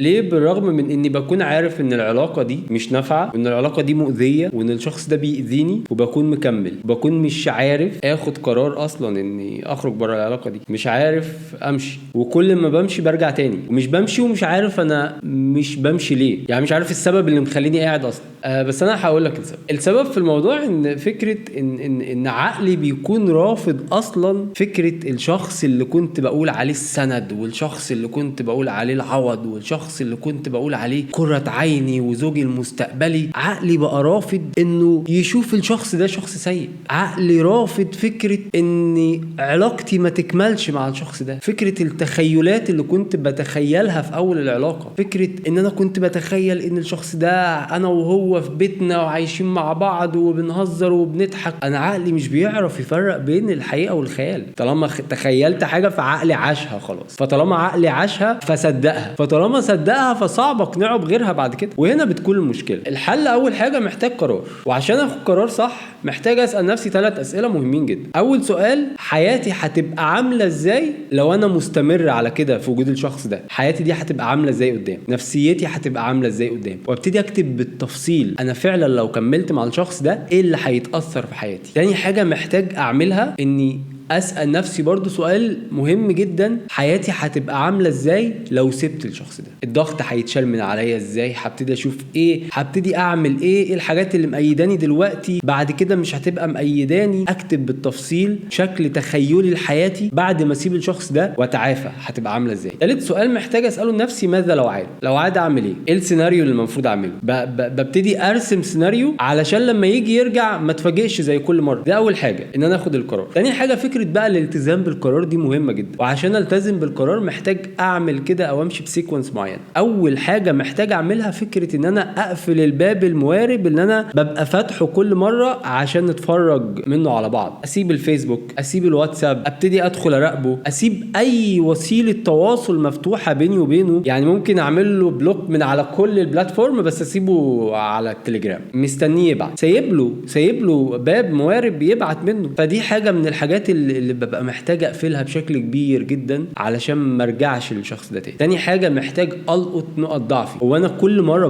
ليه بالرغم من اني بكون عارف ان العلاقة دي مش نافعة، وان العلاقة دي مؤذية، وان الشخص ده بيأذيني، وبكون مكمل، بكون مش عارف اخد قرار اصلا اني اخرج بره العلاقة دي، مش عارف امشي، وكل ما بمشي برجع تاني، ومش بمشي ومش عارف انا مش بمشي ليه، يعني مش عارف السبب اللي مخليني قاعد اصلا. بس انا هقول لك السبب. السبب في الموضوع ان فكرة ان عقلي بيكون رافض اصلا فكرة الشخص اللي كنت بقول عليه السند، والشخص اللي كنت بقول عليه العوض، والشخص اللي كنت بقول عليه كرة عيني وزوجي المستقبلي. عقلي بقى رافض انه يشوف الشخص ده شخص سيء. عقلي رافض فكرة ان علاقتي ما تكملش مع الشخص ده، فكرة التخيلات اللي كنت بتخيلها في اول العلاقة، فكرة ان انا كنت بتخيل ان الشخص ده انا وهو في بيتنا وعايشين مع بعض وبنهزر وبنضحك. انا عقلي مش بيعرف يفرق بين الحقيقة والخيال. طالما تخيلت حاجة فعقلي عاشها خلاص، فطالما عقلي عاشها فصدقها، فطالما صدقها فصعب اقنعه بغيرها بعد كده، وهنا بتكون المشكلة. الحل اول حاجة محتاج قرار، وعشان اخد قرار صح محتاج اسال نفسي 3 اسئلة مهمين جدا. اول سؤال، حياتي هتبقى عامله ازاي لو انا مستمر على كده في وجود الشخص ده؟ حياتي دي هتبقى عامله ازاي قدام؟ نفسيتي هتبقى عامله ازاي قدام؟ وابتدي اكتب بالتفصيل انا فعلا لو كملت مع الشخص ده ايه اللي هيتاثر في حياتي. تاني حاجة محتاج اعملها اني اسال نفسي برضو سؤال مهم جدا، حياتي هتبقى عامله ازاي لو سبت الشخص ده؟ الضغط هيتشال من عليا ازاي؟ هبتدي اشوف ايه، هبتدي اعمل ايه، ايه الحاجات اللي مقيداني دلوقتي بعد كده مش هتبقى مقيداني. اكتب بالتفصيل شكل تخيلي لحياتي بعد ما اسيب الشخص ده واتعافى هتبقى عامله ازاي. ثالث سؤال محتاج اساله لنفسي، ماذا لو عاد؟ لو عاد اعمل ايه؟ ايه السيناريو اللي المفروض اعمله؟ ببتدي ارسم سيناريو علشان لما يجي يرجع ما اتفاجئش زي كل مرة. ده اول حاجة، ان انا اخد القرار. تاني حاجة فكرة بقى الالتزام بالقرار، دي مهمة جدا، وعشان التزم بالقرار محتاج اعمل كده او امشي ب sequence معين. اول حاجة محتاج اعملها فكرة ان انا اقفل الباب الموارب اللي انا ببقى فاتحة كل مرة عشان نتفرج منه على بعض. اسيب الفيسبوك، اسيب الواتساب، ابتدي ادخل اراقبه، اسيب اي وسيلة تواصل مفتوحة بيني وبينه. يعني ممكن اعمل له block من على كل ال platform بس اسيبه على التليجرام مستنيه يبعت، سايب له باب موارب يبعت منه. فدي حاجة من الحاجات اللي ببقى محتاج اقفلها بشكل كبير جدا علشان ما ارجعش للشخص ده تاني. تاني حاجة محتاج القط نقط ضعفي. هو انا كل مرة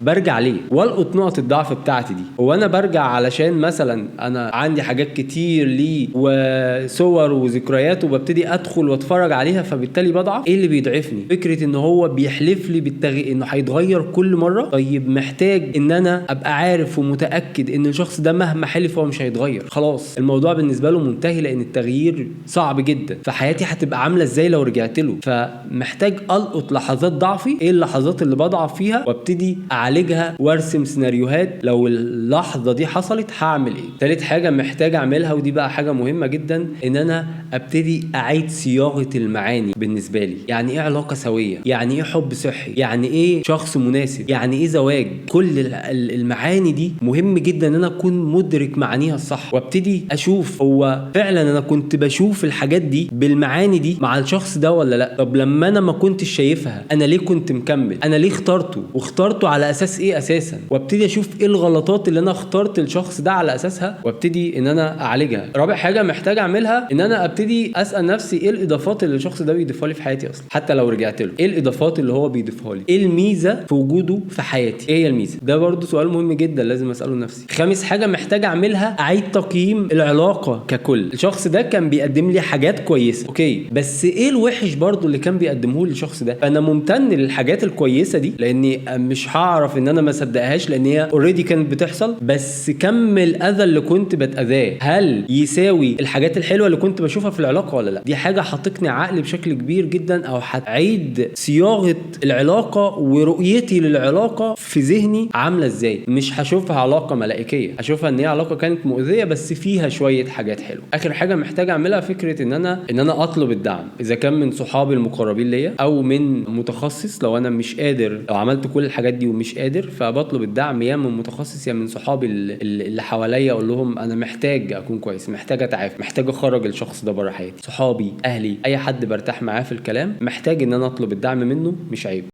برجع ليه؟ والقط نقط الضعف بتاعتي دي. هو انا برجع علشان مثلا انا عندي حاجات كتير ليه وصور وذكريات وببتدي ادخل واتفرج عليها فبالتالي بضعف. ايه اللي بيضعفني؟ فكرة ان هو بيحلف لي بالتغيير انه هيتغير كل مرة. طيب محتاج ان انا ابقى عارف ومتاكد ان الشخص ده مهما حلف هو مش هيتغير، خلاص الموضوع بالنسبة له منتهي لان التغيير صعب جدا. فحياتي هتبقى عامله ازاي لو رجعت له؟ فمحتاج القط لحظات ضعفي، ايه اللحظات اللي بضعف فيها وابتدي اعالجها وارسم سيناريوهات لو اللحظة دي حصلت هعمل ايه. تالت حاجة محتاج اعملها، ودي بقى حاجة مهمة جدا، ان انا ابتدي اعيد صياغة المعاني بالنسبة لي. يعني ايه علاقة سويه؟ يعني ايه حب صحي؟ يعني ايه شخص مناسب؟ يعني ايه زواج؟ كل المعاني دي مهم جدا ان انا اكون مدرك معانيها الصح، وابتدي اشوف هو فعلا انا كنت بشوف الحاجات دي بالمعاني دي مع الشخص ده ولا لا. طب لما انا ما كنتش شايفها انا ليه كنت مكمل؟ انا ليه اخترته؟ واخترته على اساس ايه اساسا؟ وابتدي اشوف ايه الغلطات اللي انا اخترت الشخص ده على اساسها وابتدي ان انا اعالجها. رابع حاجة محتاج اعملها ان انا ابتدي اسال نفسي ايه الاضافات اللي الشخص ده بيضيفها لي في حياتي اصلا، حتى لو رجعت له ايه الاضافات اللي هو بيضيفها لي؟ ايه الميزة في وجوده في حياتي؟ ايه هي الميزة؟ ده برضو سؤال مهم جدا لازم اساله لنفسي. خامس حاجة محتاج اعملها، اعيد تقييم العلاقة ككل. الشخص ده كان بيقدم لي حاجات كويسة، okay، بس ايه الوحش برضو اللي كان بيقدمه لي الشخص ده؟ فانا ممتن للحاجات الكويسة دي لاني مش هعرف ان انا ما اصدقهاش لان هي already كانت بتحصل، بس كم الاذى اللي كنت بتاذاه هل يساوي الحاجات الحلوة اللي كنت بشوفها في العلاقة ولا لا؟ دي حاجة هتقنع عقلي بشكل كبير جدا، او هتعيد صياغة العلاقة ورؤيتي للعلاقة في ذهني عامله ازاي. مش هشوفها علاقة ملائكيه، هشوفها ان هي علاقة كانت مؤذية بس فيها شوية حاجات حلوة. اخر حاجة محتاج اعملها فكرة ان انا اطلب الدعم، اذا كان من صحابي المقربين ليا او من متخصص. لو انا مش قادر، لو عملت كل الحاجات دي ومش قادر، فبطلب الدعم يا من متخصص يا من صحابي اللي حواليا، اقول لهم انا محتاج اكون كويس، محتاج اتعافى، محتاج اخرج الشخص ده بره حياتي. صحابي، اهلي، اي حد برتاح معاه في الكلام، محتاج ان انا اطلب الدعم منه، مش عيب.